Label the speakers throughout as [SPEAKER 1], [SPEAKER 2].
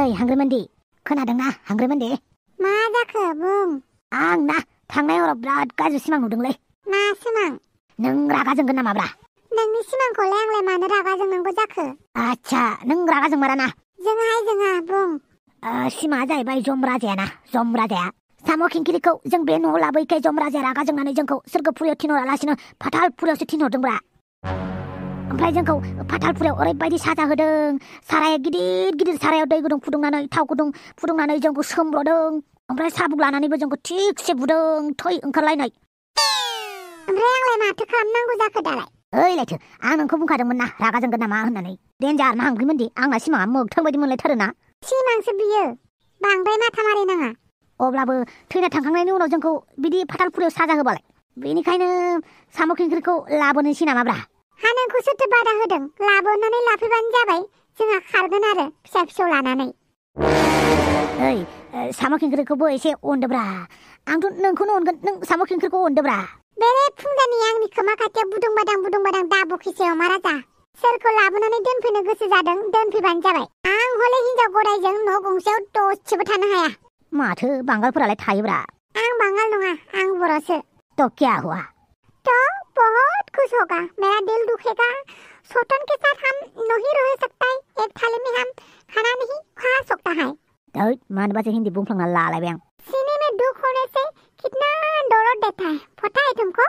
[SPEAKER 1] ओइ हांग्रिमोनदि खोनादोंना हांग्रिमोनदि
[SPEAKER 2] मा जाखो बुं
[SPEAKER 1] आं ना थांनाय हराव बिराद गाज्रि सिमां नुदोंलै
[SPEAKER 2] मा सिमां
[SPEAKER 1] नों रागा जोंगोन नामाब्रा
[SPEAKER 2] नोंनि सिमांखौलाय आंलाय मानो रागा जोंनांगौ जाखो
[SPEAKER 1] आच्छा नों रागा जोंमाराना
[SPEAKER 2] जोङा बुं
[SPEAKER 1] सिमाङा जाहैबाय जम राजाया साम' खिंखिरिखौ जों बे न'आव लाबोयैखाय जम राजाया रागा जोंनानै जोंखौ सोरगोफुरियाव थिनहरालासिनो फाथालफुरियावसो थिनहरदोंब्रा ओमफ्राय जोंखौ फाथालफुरियाव ओरैबायदि साजा होदों साराया गिदिर सारायाव दै गुदुं फुदुंनानै थाव गुदुं फुदुंनानै जोंखौ सोमब्रदों ओमफ्राय साबुक लानानैबो जोंखौ थिगसे बुदों थै ओंखारलायनाय
[SPEAKER 2] ओमफ्राय आंलाय माथो खालामनांगौ जाखो दालाय
[SPEAKER 1] ओइ लायथो आं नोंखौ बुंखादोंमोन ना रागा जोंगोन नामा होननानै देन्जार मा हांग्रिमोनदि आंना सिमाङा मोगथां बायदि मोनलायथारोना
[SPEAKER 2] सिमांसो बियो बांद्राय माथा मारिनाङा
[SPEAKER 1] अब्लाबो थैना थांखांनायनि उनाव जोंखौ बिदि फाथालफुरियाव साजा होबालाय बेनिखायनो साम' खिंख्रिखौ लाबोनोसै नामाब्रा
[SPEAKER 2] हा नोंखौ सोरथो बादा होदों लाबोनानै लाफैबानो जाबाय जोंहा खारगोन आरो फिसा फिसौ लानानै
[SPEAKER 1] ओइ साम' खिंख्रिखौबो एसे अनदोब्रा आंथ' नोंखौनो अनगोन नों साम' खिंख्रिखौ अनदोब्रा
[SPEAKER 2] बेरे फुंजानि आंनि खोमा खाथियाव बुदुं बादां दाबुखिसै अमा राजा सोरखौ लाबोनानै दोनफैनो गोसो जादों दोनफैबानो जाबाय आं हले हिनजाव गदायजों न' गंसेयाव दसेबो थानो हाया
[SPEAKER 1] माथो बांगालफोरालाय थायोब्रा
[SPEAKER 2] आं बांगाल नङा आं बर'सो
[SPEAKER 1] तो क्या हुआ
[SPEAKER 2] तो बहुत खुश होगा मेरा दिल दुखेगा सोटन के साथ हम नहीं रह सकता है एक थाली में हम खाना नहीं खा सकता है
[SPEAKER 1] मानोबासो हिंदी बुंफ्लांना लालायबाय आं
[SPEAKER 2] सीने में दुख होने से कितना दर्द देता है पता है तुमको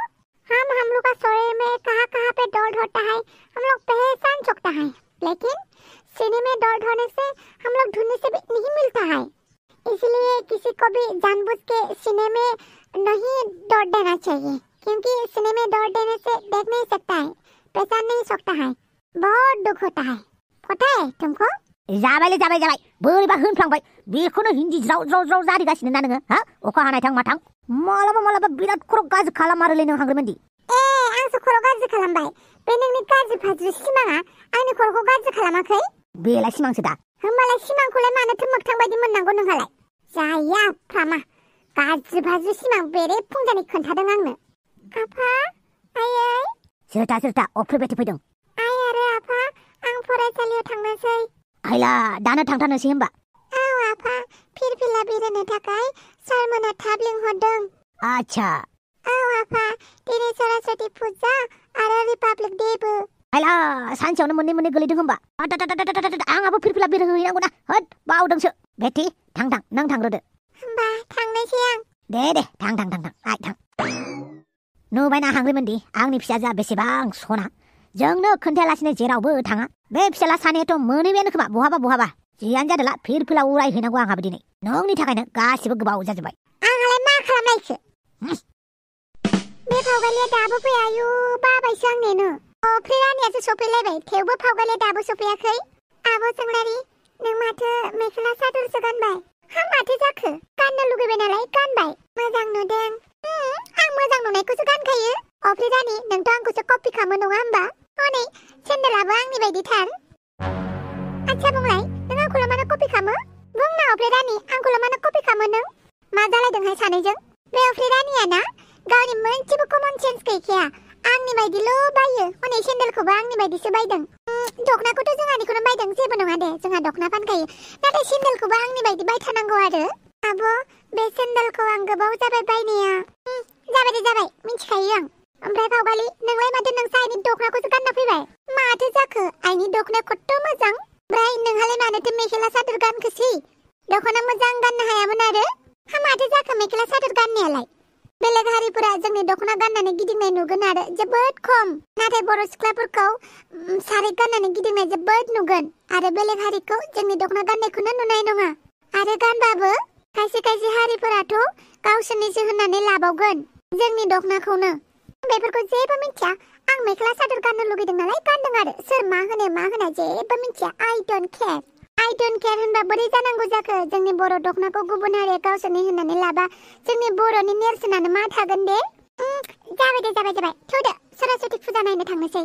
[SPEAKER 2] हम लोग का शरीर में कहाँ पे दर्द होता है हम लोग पहचान सकता है लेकिन सीने में दर्द होने से हम लोग ढूंढने से भी नहीं मिलता है इसलिए किसी को भी जानबूझ के सीने में नहीं दर्द देना चाहिए क्योंकि सीने में दर्द देने से देख नहीं सकता है पहचान नहीं सकता है बहुत दुख होता है पता है तुमको
[SPEAKER 1] जाबाय बोरैबा होनफ्लांबाय बेखौनो हिन्दी ज्राव जारिगासिनो ना नोङो हा अखा हानाय थां माथां मालाबा बिराद खर' गाज्रि खालामारोलै नों हांग्रिमोनदि
[SPEAKER 2] आंसो खर' गाज्रि खालामबाय बे नोंनि गाज्रि फाज्रि सिमाङा आंनि खर'खौ गाज्रि खालामाखै
[SPEAKER 1] बेलाय सिमांसो दा
[SPEAKER 2] होमबालाय सिमांखौलाय मानोथो मोगथां बायदि मोननांगौ नोंहालाय जाया फ्रामा गाज्रि फाज्रि सिमां बेरे फुंजानि खोन्थादों आंनो आफा आयै
[SPEAKER 1] सोरथा अफ्रिबायदि फैदों
[SPEAKER 2] आइ आरो आफा आं फरायसालियाव थांनोसै
[SPEAKER 1] आइला दानो थांथारनोसै होमबा
[SPEAKER 2] औ आफा फिरफिला बिरहोनो थाखाय सारमोना थाब लिंहरदों
[SPEAKER 1] आच्छा
[SPEAKER 2] औ आफा दिनै सरस्वती फुजा आरो रिपाब्लिक डेबो
[SPEAKER 1] आइला सानसेयावनो मोननै गोलैदों होमबा आंहाबो फिरफिला बिरहोहैनांगौ ना होद बावदोंसो बेटि थां नों थांग्रोदो
[SPEAKER 2] होमबा थांनोसै आं
[SPEAKER 1] दे थां आइ थां नुबायना हांग्रिमोनदि आंनि फिसाजोआ बेसेबां सना जोंनो खोन्थायालासिनो जेरावबो थाङा बे फिसाला सानैयाथ' मोनहैबायानो खोमा बहाबा जियानो जादोला फिरफिला उरायहैनांगौ आंहाबो दिनै नोंनि थाखायनो गासिबो गोबाव जाजोब्बाय
[SPEAKER 2] आंहालाय मा खालामनायखो बे फावगालिया दाबो फैया आयु बाबायसो आं नेनो फ्रेरानियासो सफैलायबाय थेवबो फावगालिया दाबो सफैयाखै आब' जोंलारि नों माथो मेखला सादोरसो गानबाय हा माथो जाखो गाननो लुगैबाय नालाय गानबाय मोजां नुदों आं मोजां नुनायखौसो गानखायो फ्रेरानि नोंथ' आंखौसो कपि खालामो नङा होमबा हनै सेन्देलाबो आंनि बायदिथार आच्छा बुंलाय नों आंखौल' मानो कपि खालामो बुंना फ्रेरानि आंखौल' मानो कपि खालामो नों मा जालायदोंहाय सानैजों बे फ्रेरानिया ना गावनि मोनसेबो कमन सेन्स गैखाया आंनि बायदिल' बायो हनै सेन्देलखौबो आंनि बायदिसो बायदों दखनाखौथ' जोंहानिखौनो बायदों जेबो नङा दे जोंहा दखना फानखायो नाथाय सेन्देलखौबो आंनि बायदि बायथारनांगौ आरो आब' बे सेन्देलखौ आं गोबाव जाबाय बायनाया जाबाय मिथिखायो आं ओमफ्राय फावगालि नोंलाय माथो नोंसा आइनि दखनाखौसो गानना फैबाय माथो जाखो आइनि दखनाया खथ्थ' मोजां ओमफ्राय नोंहालाय मानोथो मेखेला सादोर गानखोसै दखना मोजां गाननो हायामोन आरो हा माथो जाखो मेखेला सादोर गाननायालाय बेलेग हारिफोरा जोंनि दखना गाननानै गिदिंनाय नुगोन आरो जोबोद खम नाथाय बर' सिख्लाफोरखौ सारि गाननानै गिदिंनाय जोबोद नुगोन आरो बेलेग हारिखौ जोंनि दखना गाननायखौनो नुनाय नङा आरो गानबाबो खायसे हारिफोराथ' गावसोरनिसो होननानै लाबावगोन जोंनि दखनाखौनो बेफोरखौ जेबो मिथिया आं मेख्ला सादोर गाननो लुगैदों नालाय गानदों आरो सोर मा होनो जेबो मिथिया आई डोन्ट केयार होनबा बोरै जानांगौ जाखो जोंनि बर' दखनाखौ गुबुन हारिया गावसोरनि होननानै लाबा जोंनि बर'नि नेरसोनानो मा थागोन दे जाबाय थौदो सरस्वती फुजा नायनो थांनोसै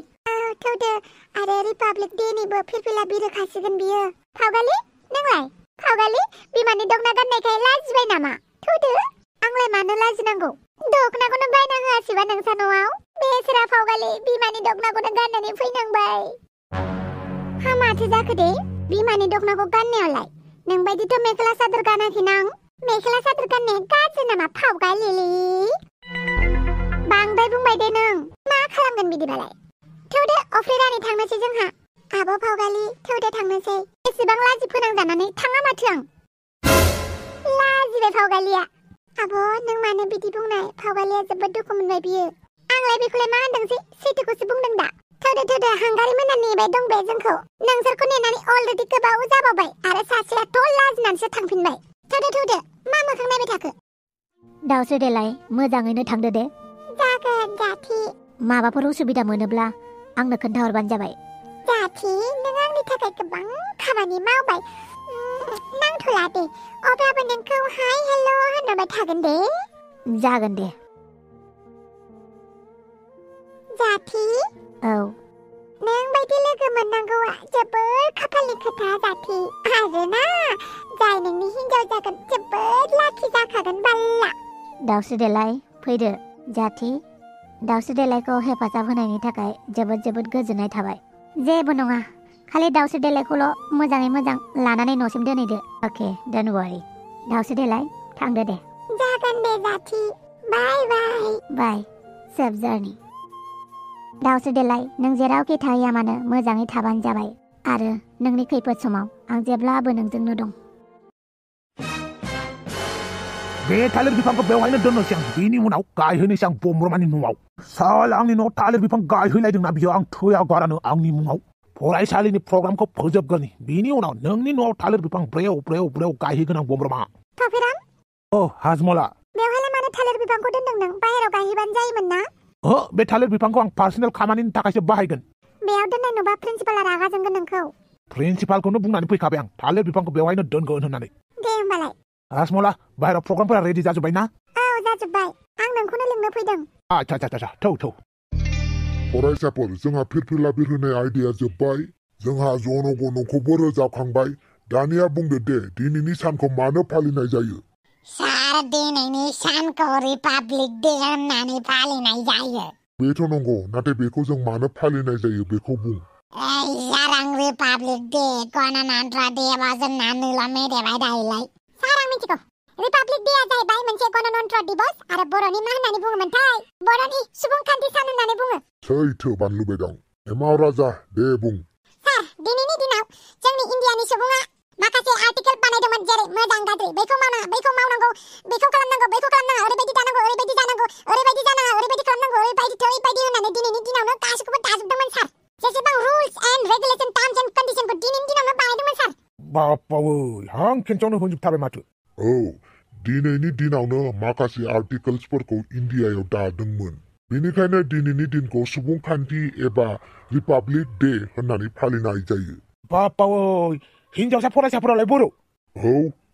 [SPEAKER 2] थौदो आरो रिपाब्लिक डेनिबो फिरफिला बिरखासिगोन बियो फावगालि नोंलाय फावगालि बिमानि दखना गाननायखाय लाजिबाय नामा थौदो आंलाय मानो लाजिनांगौ दखनाखौनो बायना होआसैबा नोंसा न'आव बेसरा फावगालि बिमानि दखनाखौनो गाननानै फैनांबाय हा माथो जाखो दे बिमानि दखनाखौ गाननायावलाय नोंबायदिथ' मेख्ला सादोर गानाखै नों मेख्ला सादोर गाननाया गाज्रि नामा फावगाय लिलि बांद्राय बुंबाय दे नों मा खालामगोन बिदिबालाय थौदे अफ्रिरानि थांनोसै जोंहा आब' फावगालि थौदे थांनोसै एसेबां लाजि फोनांजानानै थाङा माथो आं लाजिबाय फावगालिया आब' नों मानो बिदि बुंनाय फावगालिया जोबोद दुखु मोनबाय बियो आंलाय बेखौलाय मा होनदोंसै सैथोखौसो बुंदों दा थौदे हांगारि मोना नेबाय दं बे जोंखौ नोंसोरखौ नेनानै अलरेडि गोबाव जाबावबाय आरो सासेयाथ' लाजिनानैसो थांफिनबाय थौदे मा मोखां नायबाय थाखो
[SPEAKER 1] दाउस्रि देलाय मोजाङैनो थांदो दे
[SPEAKER 2] जागोन जाथि
[SPEAKER 1] माबाफोर उसुबिदा मोनोब्ला आंनो खोन्थाहरबानो जाबाय
[SPEAKER 2] जाथि नों आंनि थाखाय गोबां खामानि मावबाय नांथ'ला दे अब्लाबो नोंखौ हाय हेल' होनहरबाय थागोन दे
[SPEAKER 1] जागोन दे
[SPEAKER 2] जाथि
[SPEAKER 1] औ
[SPEAKER 2] नों बायदि लोगो मोननांगौआ जोबोद खाफालनि खोथा जाथि आरोना जाय नोंनि हिन्जाव जागोन जोबोद लाखि जाखागोन बाल्ला
[SPEAKER 1] दाउस्रि देलाय फैदो जाथि दाउस्रि देलायखौ हेफाजाब होनायनि थाखाय जोबोद गोजोननाय थाबाय जेबो नङा खालि दाउस्रि देलायखौल' मोजाङै मोजां लानानै न'सिम दोनहैदो अके डोन्ट वरी दाउस्रि देलाय थांदो दे
[SPEAKER 2] जागोन दे जाथि बाय
[SPEAKER 1] बाय सेफ जार्नि दाउस्रि देलाय नों जेरावखि थाहैया मानो मोजाङै थाबानो जाबाय आरो नोंनि खैफोद समाव आं जेब्लाबो नोंजोंनो दं
[SPEAKER 3] बे थालिर बिफांखौ बेवहायनो दोननोसै आं बेनि उनाव गायहैनोसै आं बमब्रमानि न'आव साला आंनि न'आव थालिर बिफां गायहैलायदोंना बियो आं थैया गारानो आंनि मुङाव फरायसालिनि प्रग्रामखौ फोजोबग्रोनि बेनि उनाव नोंनि न'आव थालिर बिफां ब्रेव गायहैगोन आं बमब्रमा
[SPEAKER 2] थफिराम
[SPEAKER 3] औ हाजमला
[SPEAKER 2] बेवहायलाय मानो थालिर बिफांखौ दोनदों नों बाहेरायाव गायहैबानो जायोमोन ना
[SPEAKER 3] बे थालिर बिफांखौ आं पार्सनेल खामानिनि थाखायसो बाहायगोन
[SPEAKER 2] बेयाव दोननाय नुबा प्रिन्सिपाला रागा जोंगोन नोंखौ
[SPEAKER 3] प्रिन्सिपालखौनो बुंनानै फैखाबाय आं थालिर बिफांखौ बेवहायनो दोनगोन होननानै
[SPEAKER 2] दे होमबालाय
[SPEAKER 3] हाजमला बाहेरायाव प्रग्रामफोरा रेडि जाजोब्बाय ना
[SPEAKER 2] औ जाजोब्बाय आं नोंखौनो लिंनो फैदों
[SPEAKER 3] आच्छा थौ
[SPEAKER 4] फरायसाफोर जोंहा फिरफिला बिरहोनाय आयदाया जोब्बाय जोंहा जन' गन'खौबो रोजाबखांबाय दानिया बुंदो दे दिनैनि सानखौ मानो फालिनाय जायो
[SPEAKER 2] सार दिनैनि सानखौ रिपाब्लिक डे होननानै फालिनाय जायो
[SPEAKER 4] बेथ' नंगौ नाथाय बेखौ जों मानो फालिनाय जायो बेखौ बुं
[SPEAKER 2] jarang Republic Day गणतन्त्र दिवस होननानै मेदेबाय दायोलाय सार आं मिथिगौ रिपाब्लिक डेआ जाहैबाय मोनसे गणतन्त्र दिवस आरो बर'नि मा होननानै बुङोमोनथाय बर'नि सुबुंखान्थि सान होननानै बुङो
[SPEAKER 4] सैथो बानलु बेदं एमाव राजा दे बुं
[SPEAKER 2] सार दिनैनि दिनाव जोंनि इन्डियानि सुबुङा माखासे आर्टिकेल बानायदोंमोन जेरै मोजां गाज्रि बेखौ मावनाङा बेखौ मावनांगौ बेखौ खालामनाङा ओरैबायदि जानांगौ ओरैबायदि जानाङा ओरैबायदि खालामनांगौ ओरैबायदि होननानै दिनैनि दिनावनो गासैखौबो दाजोबदोंमोन सार जेसेबां रुल्स एन्ड रेगुलेशन टार्म्स एन्ड कन्डिशनखौ दिनैनि दिनावनो बानायदोंमोन सार
[SPEAKER 3] बापावै हां खेनसेयावनो होनजोबथारबाय माथो
[SPEAKER 4] औ दिनैनि दिनावनो माखासे आर्टिकेल्सफोरखौ इन्डियायाव दादोंमोन बेनिखायनो दिनैनि दिनखौ सुबुंखान्थि एबा रिपाब्लिक डे होननानै फालिनाय जायो
[SPEAKER 3] बापावै हिन्जावसा फरायसाफोरालाय बर'
[SPEAKER 4] औ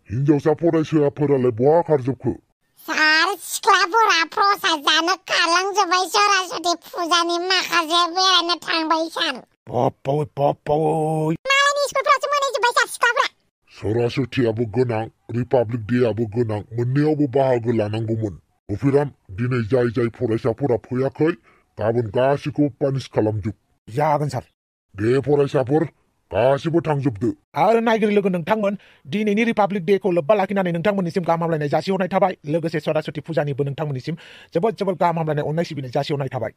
[SPEAKER 4] हिन्जावसा फरायसाफोरालाय बहा खारजोबखो
[SPEAKER 2] सार सिख्लाफोरा प्रसाद जानो खारलांजोब्बाय सरासति फुजानि माखासे बेरायनो थांबाय सार
[SPEAKER 3] बापावै
[SPEAKER 2] मालायनि स्कुलफोरावसो मोनहैजोब्बाय सार सिख्लाफोरा
[SPEAKER 4] सरासतियाबो गोनां रिपाब्लिक डेआबो गोनां मोननैयावबो बाहागो लानांगौमोन अफिराम दिनै जाय फरायसाफोरा फैयाखै गाबोन गासिखौबो पानिश खालामजोब
[SPEAKER 3] जागोन सार
[SPEAKER 4] दे फरायसाफोर गासिबो थांजोबदो
[SPEAKER 3] आरो नायगिरि लोगो नोंथांमोन दिनैनि रिपाब्लिक डेखौ लोब्बा लाखिनानै नोंथांमोननिसिम गाहाम हामलायनाय जासिहरनाय थाबाय लोगोसे सरासति फुजानिबो नोंथांमोननिसिम जोबोद गाहाम हामलायनाय अननाय सिबिनाय जासिहरनाय थाबाय